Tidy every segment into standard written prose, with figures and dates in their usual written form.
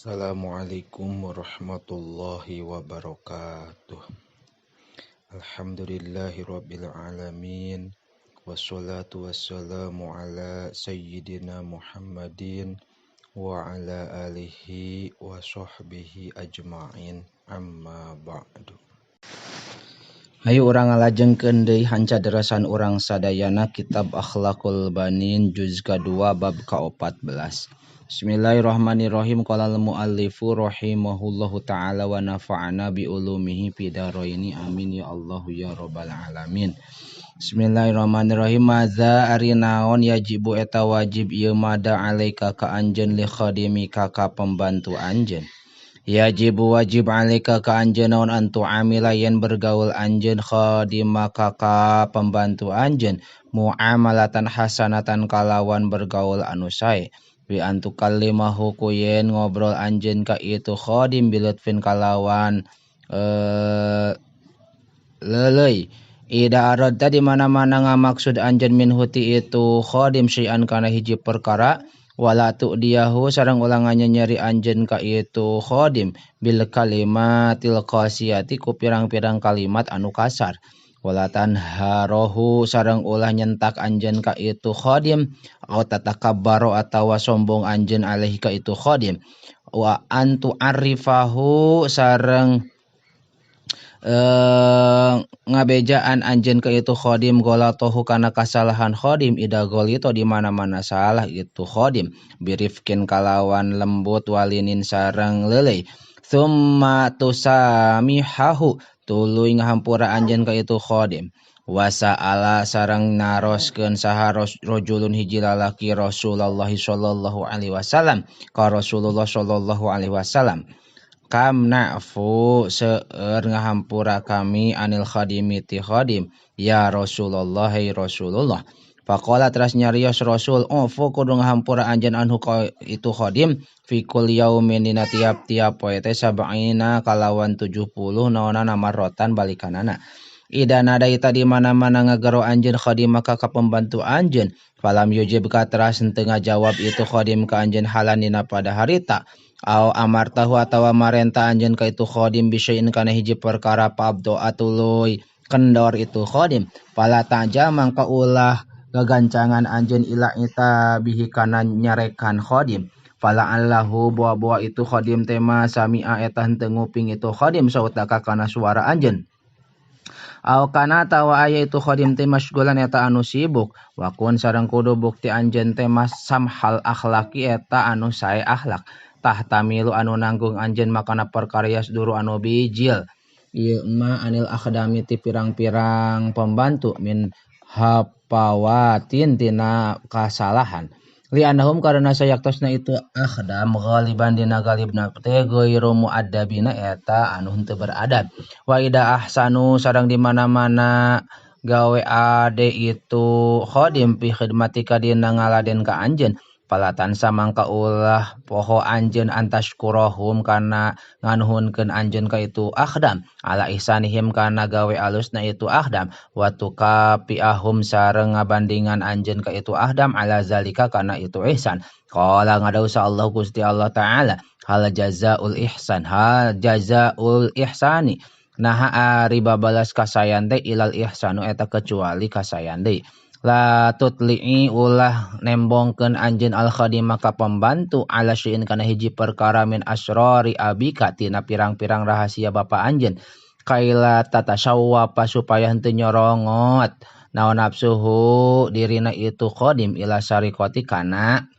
Assalamualaikum warahmatullahi wabarakatuh. Alhamdulillahi rabbil alamin. Wassalatu wassalamu ala sayyidina Muhammadin wa ala alihi wa sahbihi ajma'in. Amma ba'du. Hayu urang ngalajengkeun deui hanca derasan urang sadayana kitab Akhlaqul Banin juz kadua bab ka-14. Bismillahirrahmanirrahim. Qala al-muallifu rahimahullahu taala wa nafa'ana bi ulumihi fidaraini, amin ya Allah ya rabbal alamin. Bismillahirrahmanirrahim. Madza ari naon yajibu eta wajib ieu mada alaika ka anjeun li khadimika ka pembantu anjeun. Yajibu wajib alaika ka anjeun naon antu amila yen bergaul anjeun khadimaka ka pembantu anjeun muamalatan hasanatan kalawan bergaul anu sae. Bi antu kalimahu ku yen ngobrol anjeun ka itu khadim bilutfin kalawan leleuy. Ida aradta di mana-mana ngamaksud anjeun minhu ti itu khadim syai'an kana hiji perkara, wala tu'diyahu sareng ulah nyeri anjeun ka itu khadim bil kalimatil qasiyati ku pirang-pirang kalimat anu kasar. Wala tanharohu sareng ulah nyentak anjeun ka itu khadim au tatakabbaro atawa sombong anjeun alaihi ka itu khadim. Wa antu arifahu sareng ngabejaan anjeun ka itu khadim golatohu kana kasalahan khadim ida golito di mana-mana salah itu khadim birifkin kalawan lembut walinin sareng lelei. Thumma tusamihahu tuluy ngahampura anjeun ka itu khadim. Wasa'ala sareng naroskeun saha rajulun hiji lalaki Rasulullah sallallahu alaihi wasallam ka Rasulullah sallallahu alaihi wasallam. Kam na'fu seueur ngahampura kami anil khadimi ti khadim ya Rasulullah, hey Rasulullah. Faqala teras nyarios Rasul, ufu kudu ngahampura anjeun anhu ka itu khadim fi kulli yaumin dina tiap-tiap poe teh sab'ina kalawan 70 naonana marrotan balikanana. Ida nadaita di mana-mana ngagero anjeun khadim maka ka pembantu anjeun, falam yujib ka teras henteu ngajawab itu khadim ka anjeun halan dina pada harita. Au amartahu atawa marenta anjeun ka itu khadim bisyai'in kana hiji perkara pabdoa tuluy kendor itu khadim. Fala ta'jal mangka ulah gagancangan anjeun ila ita bihi kana nyarekan khadim. Fala allahu boa-boa itu khadim teh ma sami'a eta henteu nguping itu khadim sautaka kana suara anjeun. Au kana tawa aya itu khadim teh masgulan eta anu sibuk. Wa kun sareng kudu bukti anjeun teh samhal akhlaki eta anu sae akhlak. Tahtamilu anu nanggung anjeun makana perkara yasduru anu bijil. Ieu ma anil akhdami ti pirang-pirang pembantu min hapawatin tina kasalahan. Li annahum karena sayaktosna itu akhdam ghaliban dina galibna teh ghairu muaddabina eta anu henteu beradab. Wa ida ahsanu sareng di mana-mana gawe ade itu khadim fi khidmatika dina ngaladen ka anjeun. Palatan samangka ulah poho anjeun antashkurahum kana nganuhunkeun anjeun ka itu akhdam ala ihsanihim kana gawe alusna itu akhdam wa tukapiahum sareng ngabandingan anjeun ka itu akhdam ala zalika kana itu ihsan. Qala ngadausa Allah Gusti Allah taala hal jazaul ihsan hal jazaul ihsani naha ari babalas kasayan teh ilal ihsanu eta kecuali kasayan deui. La tutli'i ulah nembongkeun anjeun al khadima ka pembantu ala syai'in kana hiji perkara min asrari abika tina pirang-pirang rahasia bapa anjeun. Kaila tatasawwapa supaya henteu nyorongot naon nafsuhu dirina itu khadim ila sariqati kana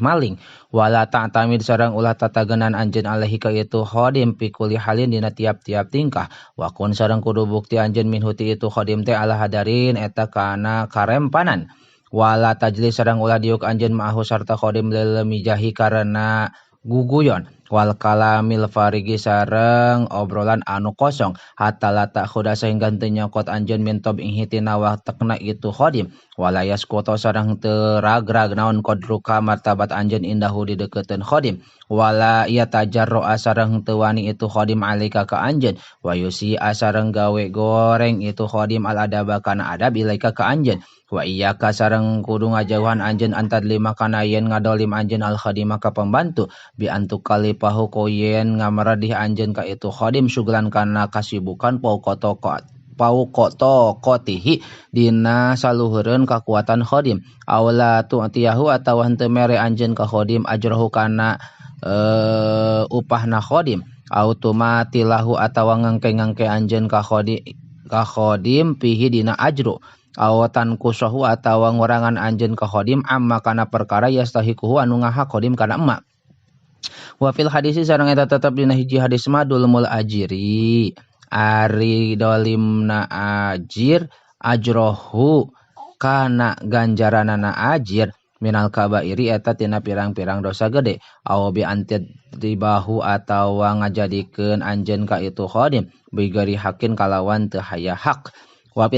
maling. Wala ta'tamid sareng ulah tatagenan anjeun alaihi ka itu khadim fi kulli halin dina tiap-tiap tingkah. Wa kun sareng kudu bukti anjeun minhu ti itu khadim teh ala hadarin eta kana karempanan. Wala tajlis sareng ulah diuk anjeun ma'ahu sarta khadim lil mijahi karena guguyon. Wal kalamil farigi sareng obrolan anu kosong hatta la ta'khuda sehingga henteu nyokot anjeun min tabihi tina watekna itu khadim. Wala yasquta sareng teu ragrag naon qadruka martabat anjeun indahu di deukeutkeun khadim. Wala yatajarra sareng teu wani itu khadim alaika ka anjeun. Wa yusi sareng gawe goreng itu khadim al adaba kana adab ilaika ka anjeun. Wa iyyaka sareng kudu ngajauhan anjeun antad lima kana yen ngadolim anjeun al khadima ka pembantu bi antukali Tukalipahu ku yen ngamaradih anjeun ka itu khadim syuglan kana kasibukan fauqa taqatihi dina saluhureun kakuatan khadim aw la tu'tiyahu atawa henteu mere anjeun ka khadim ajrahu kana upahna khadim aw tumatilahu atawa ngengke-ngengke anjeun ka khadim fihi dina ajru aw tanqusahu atawa ngurangan anjeun ka khadim amma kana perkara yastahiquhu anu ngahak khadim kana emma. Wa fil hadisi sareng eta tetep dina hiji hadis mah dulmul ajiri ari dolimna ajir ajrohu kana ganjaranana ajir minal kabairi eta tina pirang-pirang dosa gede aw bi antidribahu atawa ngajadikeun anjeun ka itu khadim bigari hakin kalawan teu haya hak. Wa fil